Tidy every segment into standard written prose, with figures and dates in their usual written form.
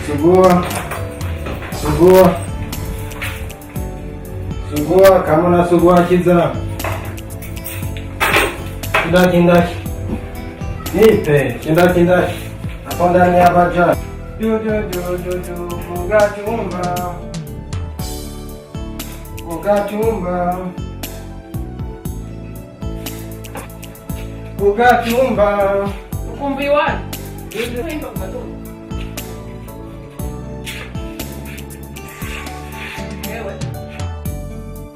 Sugua, sugua, sugua kama unasugua kiza kindakindaki nipe kindakindaki hapo ndani ya bajaji du du du du du kugachumba kugachumba kugachumba. Ukumva iwanyu Wimba ku matungo. Yewe.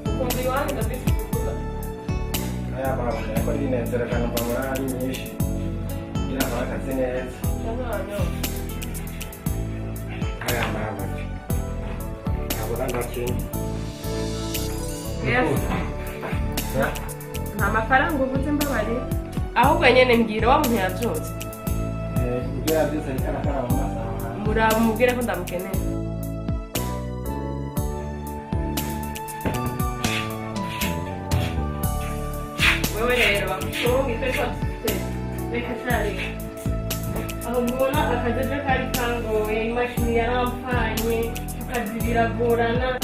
Ukumva iwanyu ndafise kuvuga. Aya baba, ariko ndinezera numva morali nyinshi ngira nkora akazi neza. Cyangwa wanyoye. Aya mama, ntabura na kimwe. Yes. Nta mafaranga ubuze, mbabarira. Ahubwo nyene mbwira wa muntu yavyotse. Ibyo yabyutse ariko arakara mu masaha. Muraba mubwire ko ndamukeneye. Wewe rero bamucunge icyo ariko dufite. Reka shari, aho mubona akajojo kari kangoye, imashini yarampfanye, kukazi biragorana,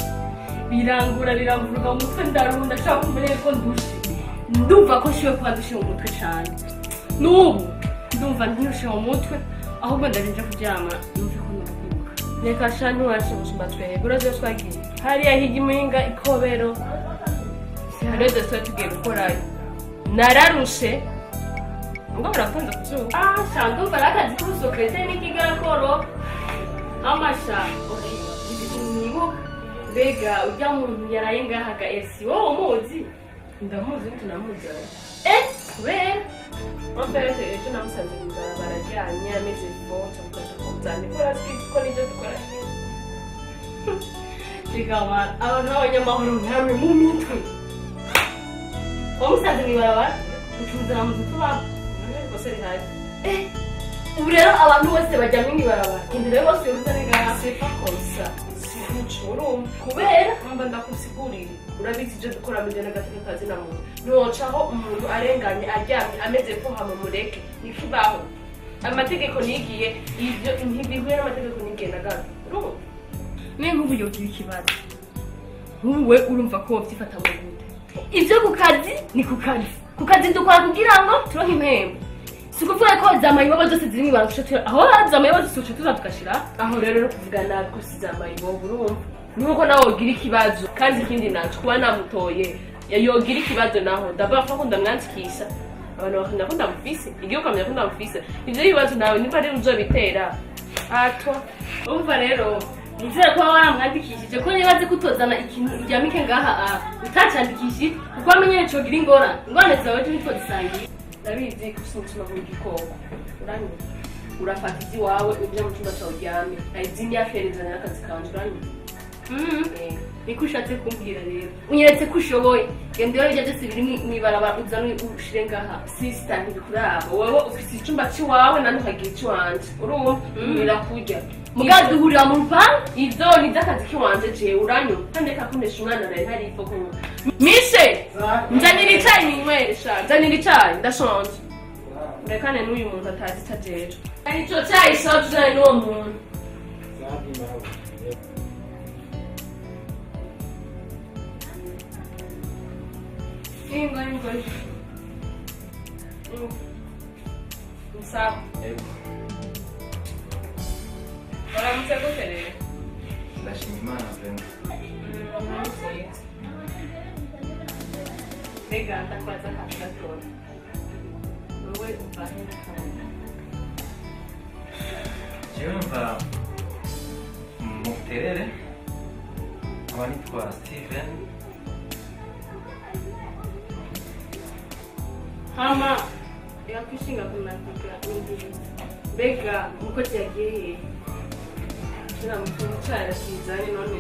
birangura, biramvuruga mu mutwe, ndarunda ashaka kumva rero ko ndushe. Ndumva ko nshoboye kuba ndushe mu mutwe cane. N'ubu ndumva ntirushe mu mutwe, ahubwo ndarinja kuryama numve ko nuruhuka. Reka sha, ntiwashe gusumba twebwe. Urazi iyo twagiye hariya hirya imuhinga ikobero, hariyo dosiye twari tugiye gukorayo, nararushe ngo barakunze kuzuba. Ah sha, ndumva ari akazi k'ubusokerete n'ikigakoro amasha. Okay, nibuka, mbega urya muntu yaraye ngahaga esi, wowe umuzi? Ndamuzi, tunamuzi. Eh, kubera? En fait, ejo namusanze mw'ibarabara aryamye ameze fonse, mufasha kumuzana ikora ko nibyo dukora nyine. Reka abantu b'abanyamahoro nkamwe mu mitwe. Wamusanze mw'ibarabara ucuzana mu nzu tubamo? Ikosa rihari. Eh, ubu rero abantu bose bajyamwe mw'ibarabara, indero bose yuzane ngaha? C'est pas comme ça, si gutyo, urumva? Kubera? Mba ndakusigurira, urabizi ibyo dukora mu gihe n'agateka kazina muntu, ntiwocaho umuntu arenganye aryamye ameze ko hama mureke, ntikibaho. Amategeko nigiye, ibyo ntibihuye n'amategeko nigiye na gato, urumva? Ni nk'ubu yogira ikibazo nk'ubu, we urumva ko wobyifata mu gute? Ibyo ku kazi ni ku kazi, ku kazi dukora kugira ngo turonke impembo. Si ukuvuga ko za mayibobo zose ziri mw'ibarabara tuca aho za mayibobo zose tuca tuza tugashira. Aho rero no kuvuga nabi ko si za mayibobo, urumva? Nuko nawe wogira ikibazo. Kandi ikindi naco, kuba namutoye yogira ikibazo naho ndavuga ko ndamwandikisha, abantu bakamenya ko ndamufise, igihugu kamenya ko ndamufise. Ivyo bibazo nawe nimba ari uzobitera atwa. Umva rero, nizere kuba waramwandikishije, ko niba azi kutozana ikintu uryamike ngaha utacandikishije, kuko wamenye cogira ingorane, ingorane zawe ejo ntitwozisangiye. Ndabizi ko ufise umutima w'igikoko, uranyumva? Urafata iziwawe ujya mu cyumba cyawe uryame, izindi aferezanya n'akazi kanje, uranyumva? Niko ushatse kumbwira rero? Unyeretse ko ushoboye, genda iyo bijya byose biri mw'ibarabara uzane ushire ngaha. Sister, ntibikuraba. Wowe ufise icumba c'iwawe, nanje nkagira iciwanje, urumva? Birakurya. Muga duhurira mu rupangu. Ivyo ni ivy'akazi kiwanje jewe, uranyumva? Kandi reka kunesha umwana nawe ntaripfo kunywa. Mishe, nzanira icayi ninywere sha, nzanira icayi, ndashonje. Urekane n'uyu muntu atazi ico ajejwe. Ico cayi sha, tujane n'uwo muntu. Ingo, ingo. Ingo. Sawa. Uramutse gute rero? Ndashima Imana vraiment. Mbega ndakwaza akantu gatoya, wowe uva he n'akantu? Jewe mva mu Buterere, nkaba nitwa Steven. Hama yakwishinga kunandika n'ingingo, mbega umukozi yagiye hehe? Kira mutuntu cyarakizanye none.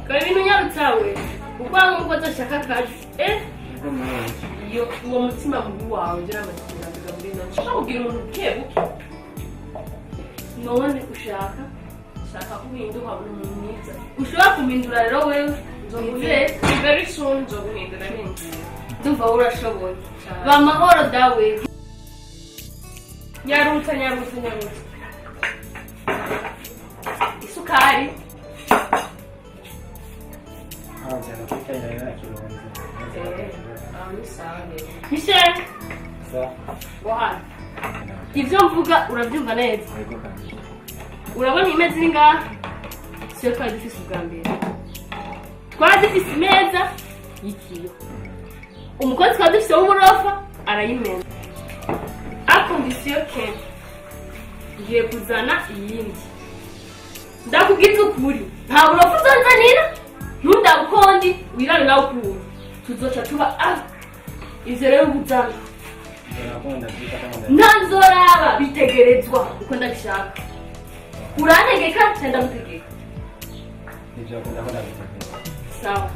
Kora ibintu nyarutsawe, kuko hari umukozi ashaka akazi, eh. Iyo uwo mutima mubi wawe ugira amatsiko muri ino nshaka kugira umuntu buke buke. None ushaka? Shaka ko uhinduka umuntu mwiza. Ushobora kumindura rero wewe? Nzoguhindura very soon, nzoguhindura ningiye. Ndumva wowe urashoboye. Ba mahoro dawe. Nyarutsa, nyarutsa, nyarutsa. Isukari. Ah, byana kwita ya kironze. Ah, ni sawa rero. Michel, Sawa. wahana. Ivyo mvuga urabyumva neza. Yego kandi. Urabona imeza iri ngaha? Siyo twari dufise ubwa mbere. Twari dufise imeza y'ikiyo. Umukozi twari dufise w'uburofa arayimena. À condition que ngiye kuzana iyindi. Ndakubwiza ukuri, nta burofa uzonzanira, ntundabe ukundi, wirare nawe ukundi. Tuzoca tuba ah! Ivyo rero ubuzana. Ndakunda byita kama. Ntazoraba bitegerezwa uko ndabishaka. Urantegeka cyangwa ndagutegeka? Nibyo akunda ko ndabitegura. Sawa.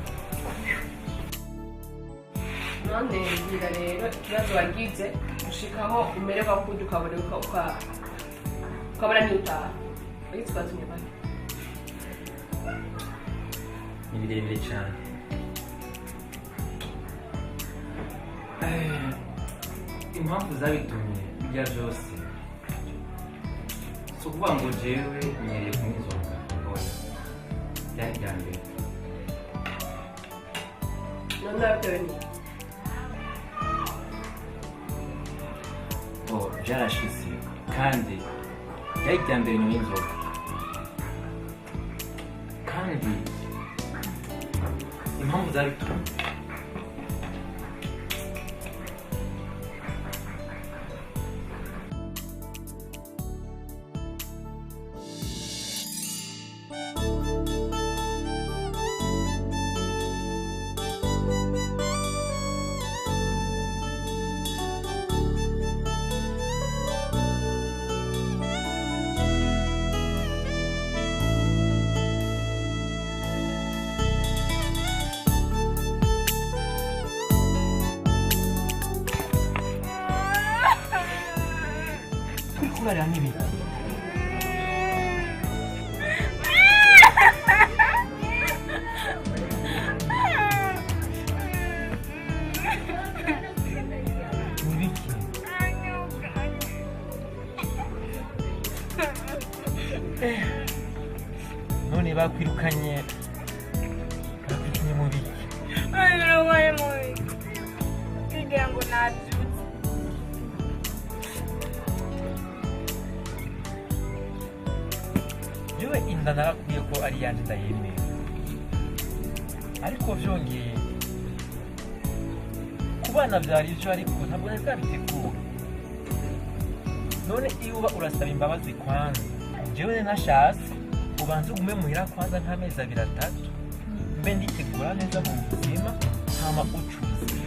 None mbwira rero ikibazo wagize gushikaho umererwa kundi ukabona ukabona niyo utaha. Wagize ikibazo nyabaki? Ni birebire cyane. Impamvu zabitumye bijya byose si ukuvuga ngo jewe nyereye kunywa inzoga, oya, byari ibya mbere. None wabitewe n'iki? Oh, byarashize kandi byari ibya mbere nyuma y'inzoga, kandi impamvu zabitumye kurarira n'ibiki? N'ibiki? None bakwirukanye, bakwirukanye mu biki? Birabaye mubi kugira ngo nabyutse. Yewe, inda narakubwiye ko ari iyanjye, ndayemera, ariko vyongeye ku bana vyari ivyo, ariko ntabwo nari bwabitegura. None iyo uba urasaba imbabazi kwanza, jewe nashatse ubanze ugume muhira kwanza nk'amezi abiri atatu, mbe nditegura neza mu buzima, hama ucuze.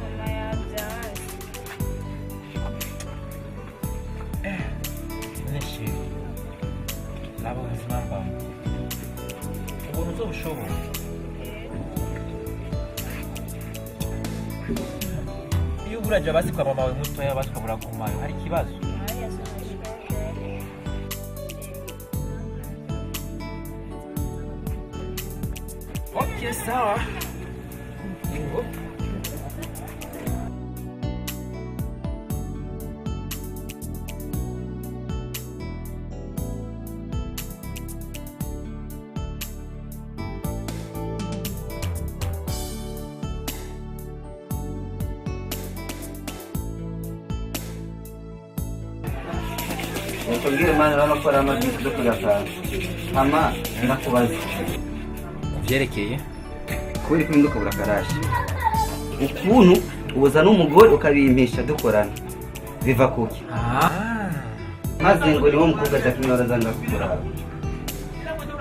Mama yabyaye. None chérie, raba ubuzima mbamo, ubona uzobushobora? Iyo uburaje basi kwa mama wawe mutoya, basi ukabura kumayo, hari ikibazo? Okay, sawa. Ingo. Tubwire mani, urabona ko ari amabisi zo kuyatanga hama ndakubaza. Kubyerekeye? Kubera ko impinduka burakarashi ukuntu ubuza n'umugore ukabimpisha dukorana, biva kuki? Maze ngo niwo mukobwa Jacqueline warazanga kugura.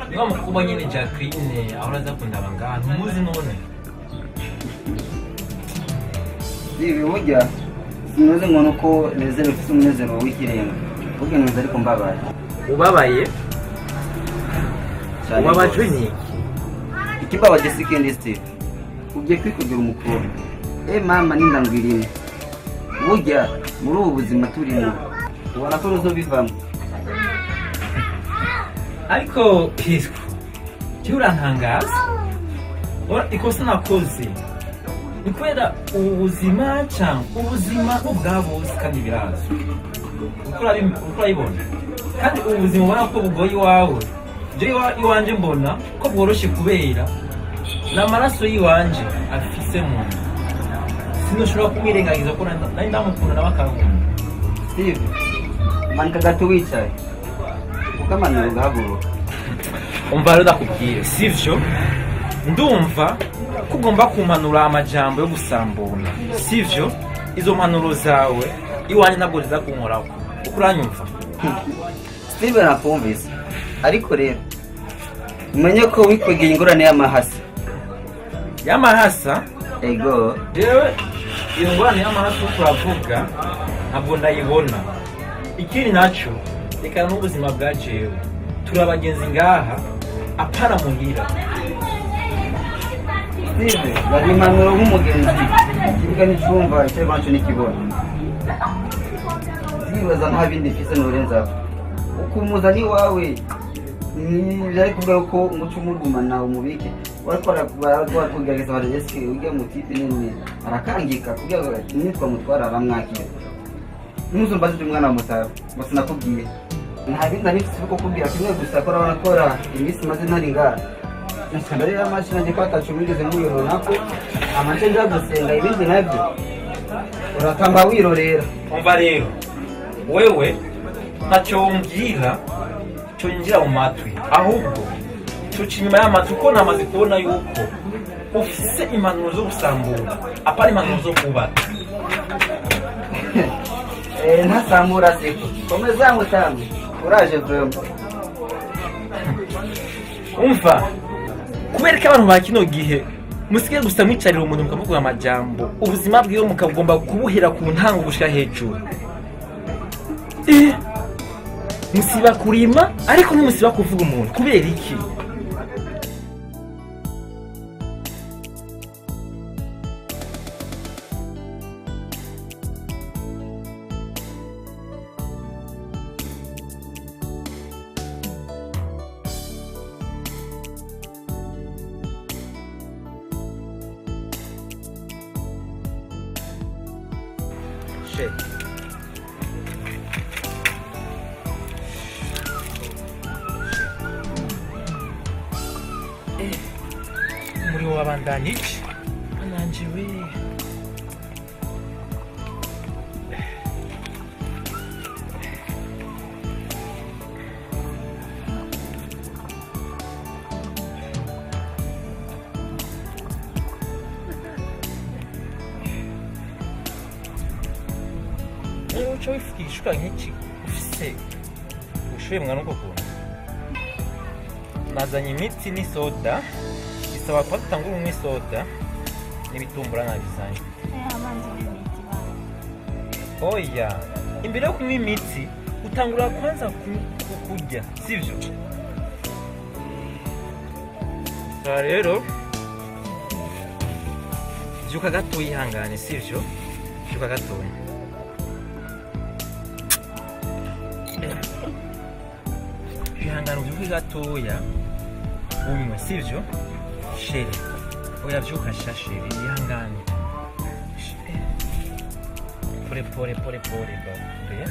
Niwa mukobwa nyine Jacqueline ahora aza kundaba ngaha, ntumuzi none? Ibi burya sinoze ngo nuko nezerewe, ufite umunezero w'ikirenga, burya neza ariko mbabaye. Ubabaye? Cyane Ubabajwe rwose. n'iki? Ikibabaje si ikindi, Steve, ugiye kwikugera umukobwa e mama n'indangwirimo. Burya muri ubu buzima turimo ubona ko ruzobivamo. Ariko Pisco, jya urantangaza. Ora, ikosa nakoze Ni kubera ubu buzima cyangwa ubuzima bwa bose, kandi birazwi. Uriko urabibona, kandi ubu buzima ubona ko bugoye iwawe, je iwanje mbona ko bworoshe, kubera ni amaraso y'iwanje afise mu nda. Sinushobora kumwirengagiza ko nari ndamukunda, nawe akankunda. Steve, manika gato wicaye, ukamanura ugahaguruka. Umva rero, ndakubwire, sivyo? Ndumva ko ugomba kumpanura amajambo yo gusambura, sivyo? Izo mpanuro zawe iwanjye ntabwo ziza kunkoraho, uko uranyumva? Steve, nakumvise, ariko rero umenye ko wikwegeye ingorane y'amahasa. Y'amahasa? Ego. Jewe iyo ngorane y'amahasa uriko uravuga ntabwo ndayibona. Ikindi naco, reka n'ubuzima bwa jewe, turi abagenzi ngaha, apana muhira. Steve, bari impanuro nk'umugenzi, ikibuga n'icumva icyo iwacu n'ikibona. Ndibaza nta bindi mfise nurenzaho ukumuzana iwawe. Byari kuvuga ko umuco umugumana umubike, wariko barakugerageza bati: "Eske ujya mu type nini arakangika?" Kugira ngo nitwa mutwara aramwakira. Ntuzumbaze ibyo umwana wa mutara gusa nakubwiye, nta bindi nari mfise ko kubwira, kimwe gusa ko urabona kora iminsi maze ntari ngaha. Nshaka rero amashyi nanjye ko atacu mwigeze muyibona ko amace nja gusenga, ibindi nabyo uratamba wirorera. Umva rero, wewe ntacyo wumbwira cyinjira mu matwi, ahubwo cuca inyuma y'amatwi, kuko namaze kubona yuko ufise impanuro zo gusambura, apana impanuro zo kubaka. Eh, ntasambura siko. Komeza mutambi, uraje vraiment. Umva, kubera ko abantu ba kino gihe musigaye gusa mwicarira umuntu mukamuvuga amajambo, ubuzima bwiwe mukagomba kubuhera ku ntango gushika hejuru. Musiba kurima ariko ntimusiba kuvuga umuntu, kubera iki? She. Umuriro wabandanya iki ananje we? Rero uca wifuka igishuka nk'iki, ufise ubushuhe mwana uko kuntu. Nazanye imiti n'isoda, bisaba kuba dutangura unywa isoda n'ibitumbura nabizanye. Abanza n'imiti bana. Oya, imbere yo kunywa imiti utangura kwanza kurya, sivyo? Sa rero, vyuka gatoya, ihangane, sivyo? Vyuka gatoya. Ihangane, uvyuke gatoya unywe, sivyo chérie? Oya, vyuka sha chérie, ihangane. Pole pole pole pole babe.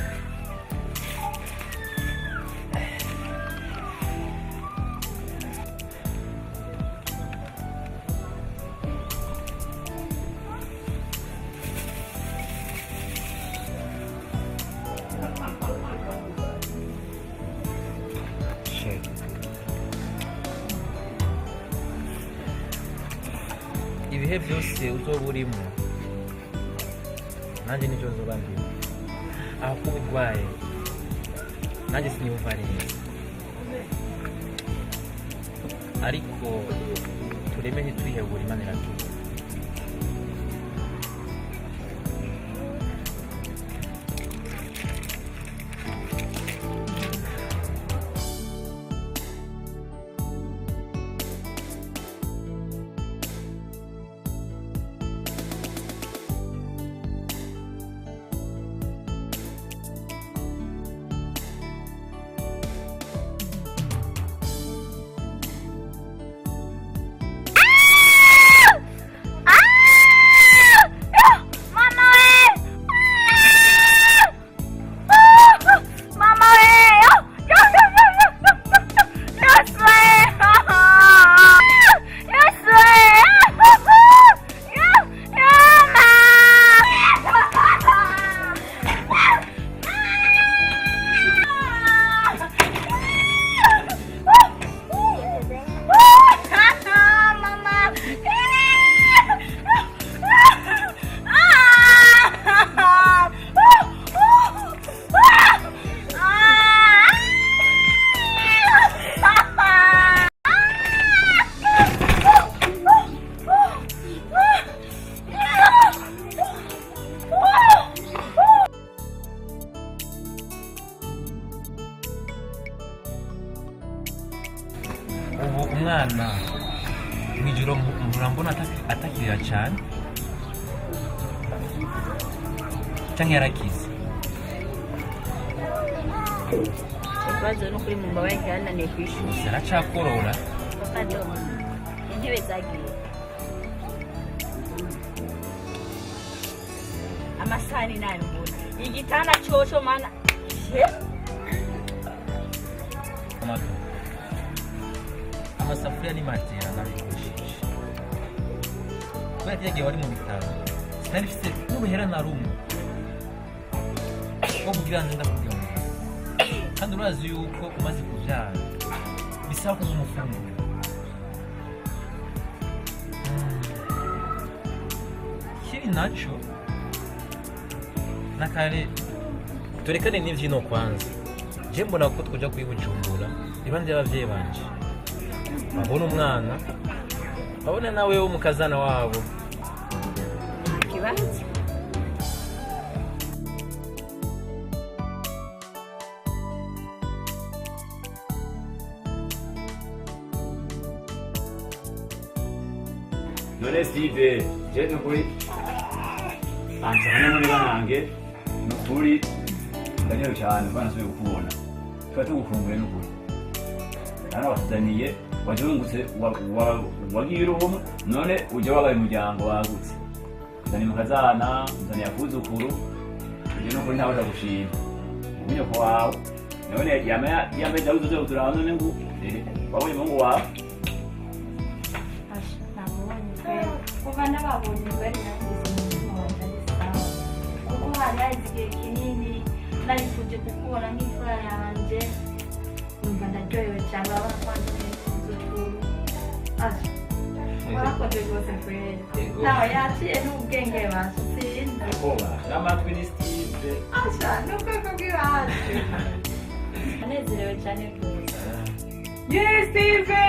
Chérie. Ibihe byose uzoba urimo, nanjye nibyo nzoba ndimo. Aho kuba urwaye, nanjye siniyumva neza, ariko tureme ntitwihebure, Imana iratubona. Ijoro murambona atakirira cyane canke yarakize. Ikibazo ni ukuri mu mbabaye cyananiye kwishura. Gusa aracakorora. Papa Dom, intebe zagiye. Amasahani nayo mbona. Igitanda coco mana. Amasafuriya ni matera nabikoresheje. Kubera ko igihe wari mu bitaro sinari mfise n'uruhera na rumwe rwo kugira ngo ndakubwira ngo kandi urazi yuko umaze kubyara bisaba kuba umufunguro. Ikiri naco nakare turekane n'ivyino kwanza. Je mbona ko twoja kuri Bujumbura ibanze y'abavyeyi banje babona umwana babone nawe wo mukazana wabo. Ikibazo none Steve je nukuri anzana muri banange nukuri ndanyewe cyane bana subiye kukubona tuba tugukumbuye nukuri nana watuzaniye wajungutse wagiye uruhumwe none ujya wabaye umuryango wagutse uzaniye mukazana uzaniye akuzukuru ujye nukuri ntawe ndagushima ubunyoko wawe none yameze aho uzoze kuturaba none ngo wabonye umuhungu wawe. Kuva nababonye bari nagize umutima wanjye ari sawa kuko hari haheze igihe kinini narifuje kukubona nk'imfura yanjye numva ndaryohewe cyane urabona ko wanjye n'uzukuru warakoze rwose kweri nawe yaciye n'ubwenge basutsinda n'amatwi ni Steve asha n'ubwoko bw'iwacu anezerewe cyane rwose. Yes, Steve!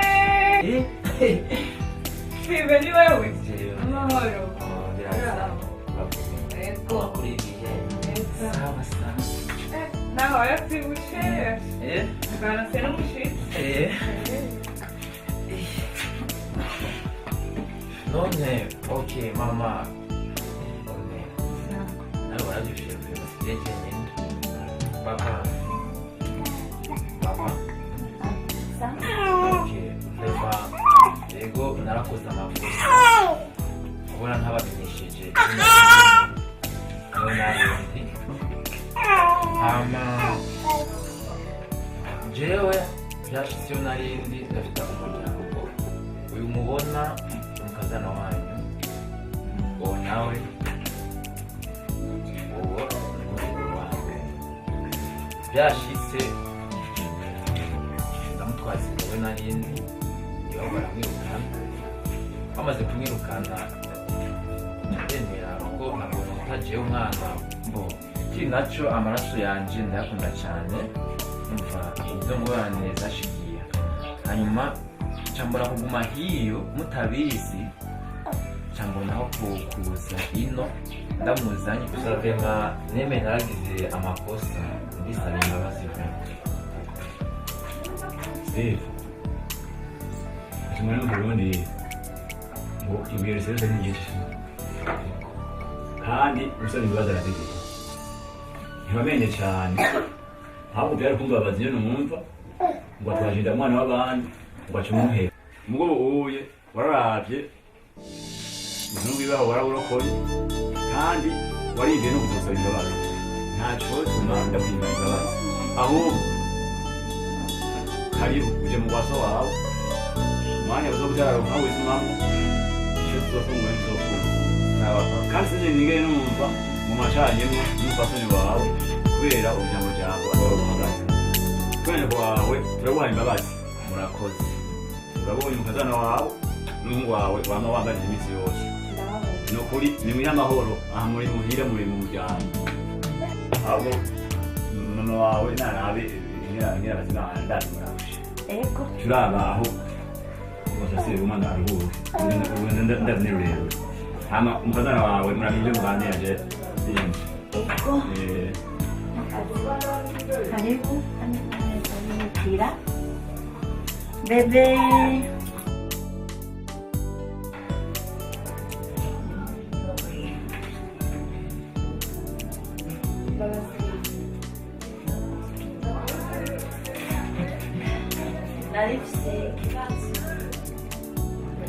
Steve, ni wewe? Amahoro. Ego. Sawa sawa. Nawe waravyibushe. Bwana n'umushitsi. None, okay mama. None. Nawe waravyibushe basigaye jenyine. Papa. Papa. Okay, reba. Ego narakoze amakosa. Kubona ntabamenyesheje. None narindi. Hama jewe byashitse iyo narindi ndafite umuryango uyu mubona umukazana wanyu uwo nawe uwo ni wawe byashitse ndamutwaza wowe narindi iwabo baramwirukana bamaze kumwirukana ndemera ko nabonye utajewe umwana mbo ikiri naco amaraso yanje ndayakunda cyane umva izo ngorane zashikiye hanyuma cambona kuguma hiyo mutabizi cambonaho kuza ino ndamuzanye gusa vema neme naragize amakosa ndisaba imbabazi vema. Steve tumwe mu Burundi ngo ibuye riserutse n'igice kandi usaba imbabazi arazigira ntibamenye cyane ahubwo byari kumbabaza iyo numva ngo atwajinda umwana w'abandi ngo ace umuhera umugabo uwuye wararavye ubuzima bw'ibaho warawurokoye kandi warivye no kuzosaba imbabazi ntaco tuma ndakwima imbabazi ahubwo karibu uje mu rwaso wawe umwanya uzokubyara wizimamwo ico tuzofungura ntizofungura kandi sinzi nigere numva mu macanyemwo n'umupfasoni wawe kubera ubujambo jambo uhagaze kubera wawe turaguhaye imbabazi murakoze urabonye umukazana wawe n'umuhungu wawe wama wambarije iminsi yose ni ukuri nimwihe amahoro aha muri muhira muri mu muryango ahubwo mama wawe narabe ingera ndazi murarushe Ego. turabaho ubasasire umwana aruhuke urugendo ndazi ni rurerure hama umukazana wawe muramenye ibyo muganira je sinzi. Ego. Karibu. Bebe. Nari mfise ikibazo,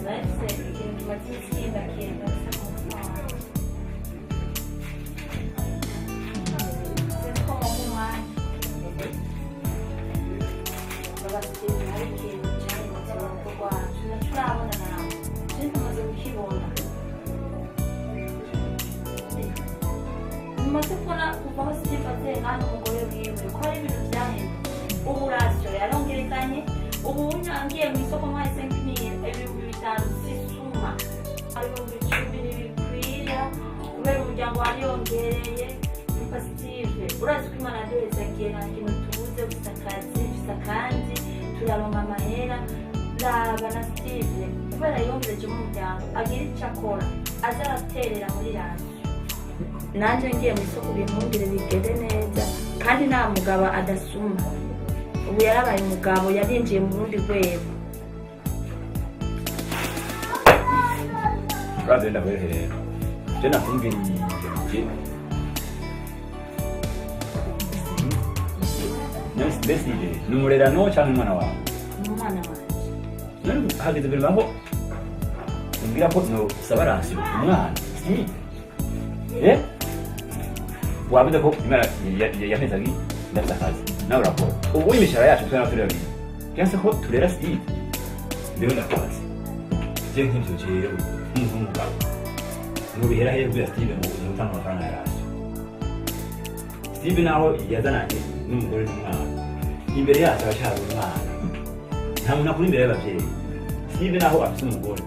nari mfise ikintu kimaze iminsi kindakenda bisa mu mutima wanje. Sinzi ko muha umwanya. Baba Steve, hari ikintu cyahindutse mu rugo rwacu, naco urabona nawe, je tumaze kukibona. Mumaze kubona kuva aho Steve aziye ngaha n'umugore wiwe ko hari ibintu vyahindutse. Ubu ration yarongerekanye, ubu ngiye mu isoko mwahise nk'iyi 5000 sisuma, 10,000 ntibikwira kubera umuryango wariyongereye. Papa Steve, urazi ko Imana yaduhezagiye, nta kintu tubuze, gusa akazi mfise akandi, turaronka amahera. Raba na Steve, kubera yongereje umuryango, agira ico akora, aza araterera muri ration. Nanjye ngiye mu isoko bimpungire bigende neza, kandi nta mugabo adasuma. Ubu yarabaye umugabo, yarinjiye mu rundi rwego. Urazi ndakwereke rero, je nakumvirije. Mbese ni umurerano cyangwa umwana wawe? Ni umwana wanje. None hageze mbere aho umbwira ko nosaba ration umwana si wabuze ko Imana yampezaga ndafite akazi, nawe urakora, ubu imishahara yacu twe turi babiri, cyangwa se ko turera Steve. Rero ndakubaza, je nk'ivyo jewe nk'umuntu w'umugabo ngo bihera hehe kubwira Steve ngo uze gutanga amafaranga ya ration? Steve naho yazananye n'umugore n'umwana, imbere yacu aracyari umwana. Nta muntu akura imbere y'abavyeyi. Steve naho afise umugore,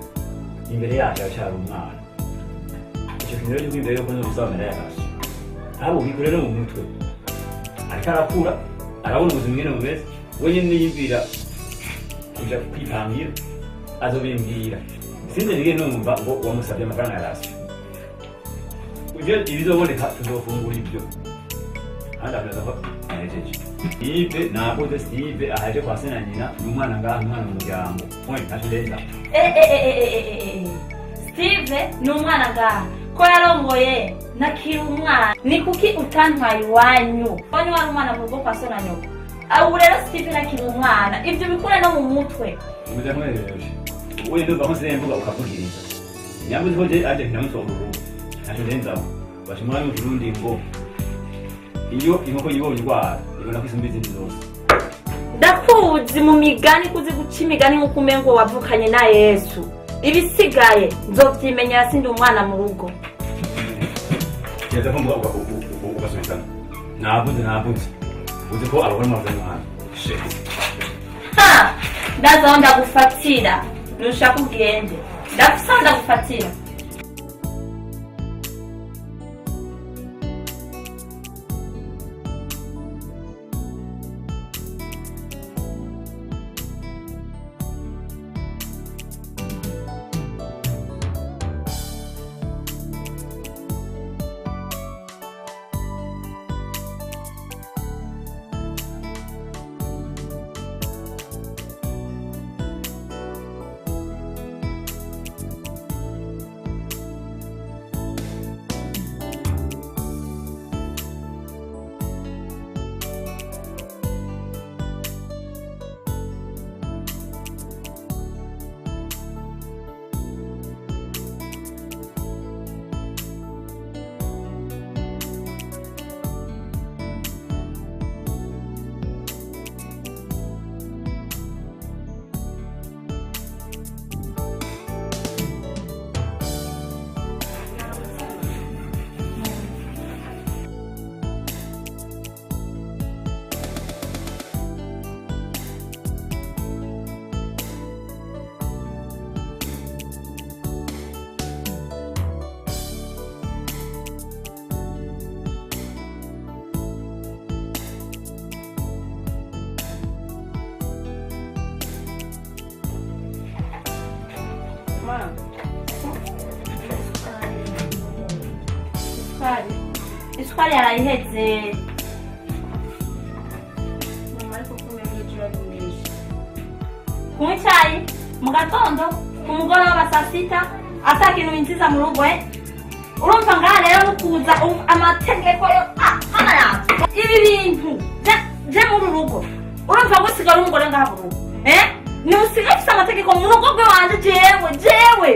imbere yacu aracyari umwana. Icyo kintu rero cy'uko imbere yuko nzogusaba amahera ya ration, ahubwo ubikure no mu mutwe. Ariko arakura, arabona ubuzima ingene bumeze. We nyene niyumvira kuja kwipangira azobimbwira. Sinzi nige numva ngo wamusabye amafaranga ya ration. Ivyo ibizoboneka tuzofungura ibyo, kandi akaza ko ahejeje. Steve nakoze, Steve ahaje kwa se na nyina, ni umwana ngaha, umwana mu muryango, point, ntacyo ndenza. Eh, eh, eh, eh, eh, eh, eh. Steve ni umwana ngaha, ko yarongoye nakiri umwana. Ni kuki utantwaye iwanyu? Iwanyu wari umwana mu rugo kwa so na nyoko. Ubu rero Steve nakiri umwana, ivyo bikure no mu mutwe. Umeze nk'uherereje ubu ndumva ko nsigaye mvuga ukavugiriza nyambuzi ko je aje kinamusohora urugo, ntacyo ndenzaho. Baca umwami mu Kirundi ngo iyo inkoko yibonye indwara ibona ko isumba izindi zose. Ndakuzi mu migani, kuzi guca imigani nk'uko umengo wavukanye na Yesu. Ibisigaye nzovyimenyera, sindi umwana mu rugo. Keza ko mvuga ugasubizana. Navuze, navuze, uzi ko abagore mwavuze umwana shit. Ha, ndaza aho ndagufatira, nushaka ugende, ndafise aho ndagufatira. Ma. Isukari, isukari yarayiheze. Mama, ariko kumenya ejo urabimeje. Kunywa icyayi mu gatondo, ku mugoroba, saa sita, ata kintu winjiza mu rugo. Urumva ngaha rero nukuza amategeko yo hano yawe, ibi bintu je muri uru rugo, urumva gusigara umugore ngaha mu rugo. Ntusigaye ufise amategeko mu rugo rw'iwanje. Jewe, jewe.